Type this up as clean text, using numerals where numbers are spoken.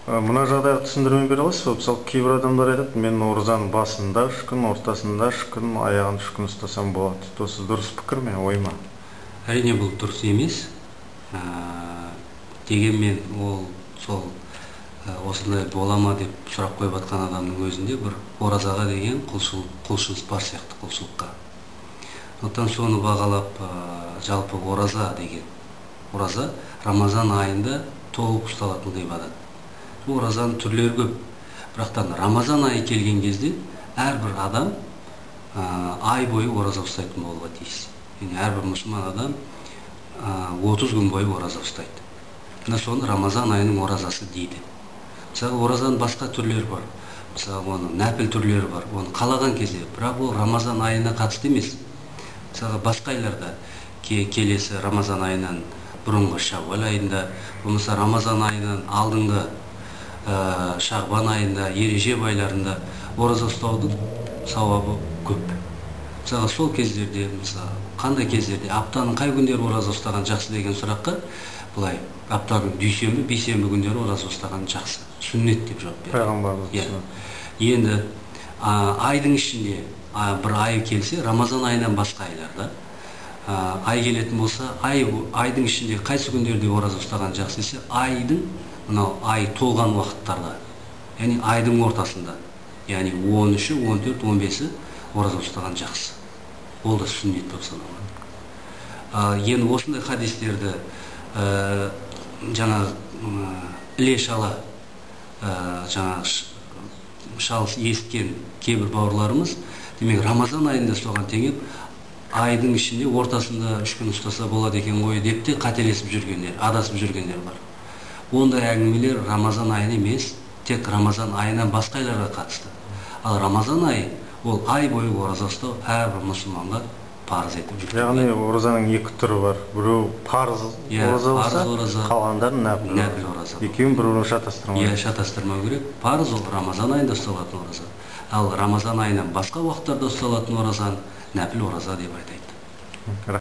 Мына жағдайға түсіндірме бере аласыз ба? Мысалы, кейбір адамдар айтады, мен оразаның басында 3 күн, ортасында 3 күн, аяғын 3 күн ұстасам болады дейді. Осы дұрыс пікір ме, ой ма? Әрине, бұл дұрыс емес. Дегенмен ол сол осындай бола ма деп сұрақ қойып жатқан адамның өзінде бір оразаға деген құлшыныс бар сияқты, құлшылыққа. Сондықтан соны бағалап, жалпы ораза деген ораза Рамазан айында толық ұсталатын ғибадат. Бұл оразаның түрлері көп. Бірақтан Рамазан айы келген кезде әрбір адам ай бойы ораза ұстайтын болуға тиіс. Яғни әрбір мұсылман адам 30 күн бойы ораза ұстайды. Мына соны Рамазан айының оразасы дейді. Мысалы, оразаның басқа түрлері бар. Мысалы, оның нәпіл түрлері бар. Оны қалаған кезде, бірақ ол Рамазан айына қатысты емес. Мысалы, басқа айларда келесі Рамазан айынан бұрынғы Шәууал айында, болмаса Рамазан айынан алдыңғы Шағбан айында, Ережеп айларында ораза ұстаудың сауабы көп. Мысалға, сол кездерде, мысалы, қандай кездерде, аптаның қай күндері ораза ұстаған жақсы деген сұраққа былай, аптаның дүйсенбі, бейсенбі күндері ораза ұстаған жақсы, сүннет деп жауап берді. Пайғамбарымыз. Иә. Енді айдың ішінде бір ай келсе, Рамазан айынан басқа айларда ай келетін болса, айдың ішінде қайсы күндерде ораза ұстаған жақсы десе, айдың мынау ай толған уақыттарда, яғни айдың ортасында, яғни 13-і, 14, 15-і ораза ұстаған жақсы. Ол да сүннет болып саналады. Енді осындай хадистерді жаңағы іле шала жаңағы шалыс есіткен кейбір бауырларымыз, демек, Рамазан айында соған теңеп, айдың ішінде ортасында 3 күн ұстаса болады екен ғой деп те қателесіп жүргендер, адасып жүргендер бар. Ондай әңгімелер Рамазан айын емес, тек Рамазан айынан басқа айларға қатысты. Ал Рамазан айы ол ай бойы ораза ұстау әрбір мұсылманға парыз етіп жүктелген. Яғни оразаның екі түрі бар. Біреу парыз ораза болса, парыз ораза, қалғандары нәпіл. Нәпіл ораза. Екеуін бір-біріне шатастырмау Иә, керек. шатастырмау керек. Парыз ол Рамазан айында ұсталатын ораза. Ал Рамазан айынан басқа уақыттарда ұсталатын оразаны нәпіл ораза деп айтайды. Рахмет.